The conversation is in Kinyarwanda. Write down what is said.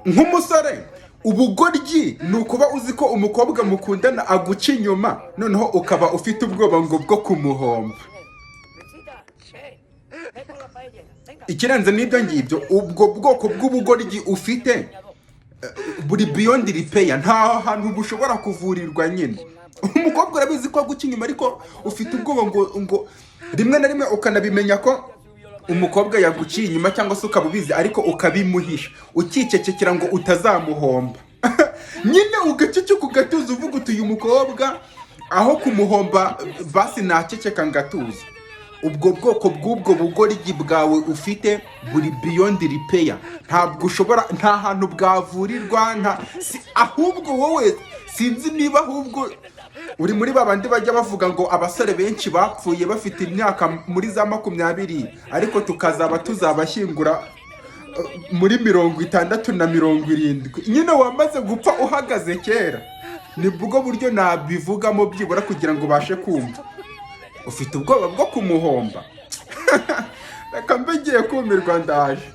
Nk'umusore, ubugoryi ni ukuba uzi ko umukobwa mukundana aguca inyuma, noneho ukaba ufite ubwoba ngo bwo kumuhomba. Rosita, ve, ve por la paella. Venga. Ikirenze n'ibyo ngibyo, ubwo bwoko bw'ubugoryi ufite buri beyond repair, nta hantu bushobora kuvurirwa. Nyine umukobwa urabizi ko aguca inyuma, ariko ufite ubwoba ngo rimwe na rimwe ukanabimenya ko umukobwa yaguciye inyuma, cyangwa se ukaba ubizi ariko ukabimuhisha, ukicecekera ngo utazamuhomba. Nyine ugaceceka, ugatuza, uvuga uti: "Uyu mukobwa aho kumuhomba basi naceceka ngatuza." Ubwo bwoko bw'ubwo bugoryi bwawe ufite buri beyond repair, ntabwo ushobora, nta hantu bwavurirwa, nta si, ahubwo wowe sinzi niba ahubwo uri muri ba bandi bajya bavuga ngo abasore benshi bapfuye bafite imyaka muri za 20, ariko tukazaba tuzabashyingura muri 60 na 70. Nyine wamaze gupfa uhagaze kera. Ni bwo buryo nabivugamo byibura kugira ngo ubashe kumva. Ufite ubwoba bwo kumuhomba. Reka mbe ngiye kumirwa, ndaje.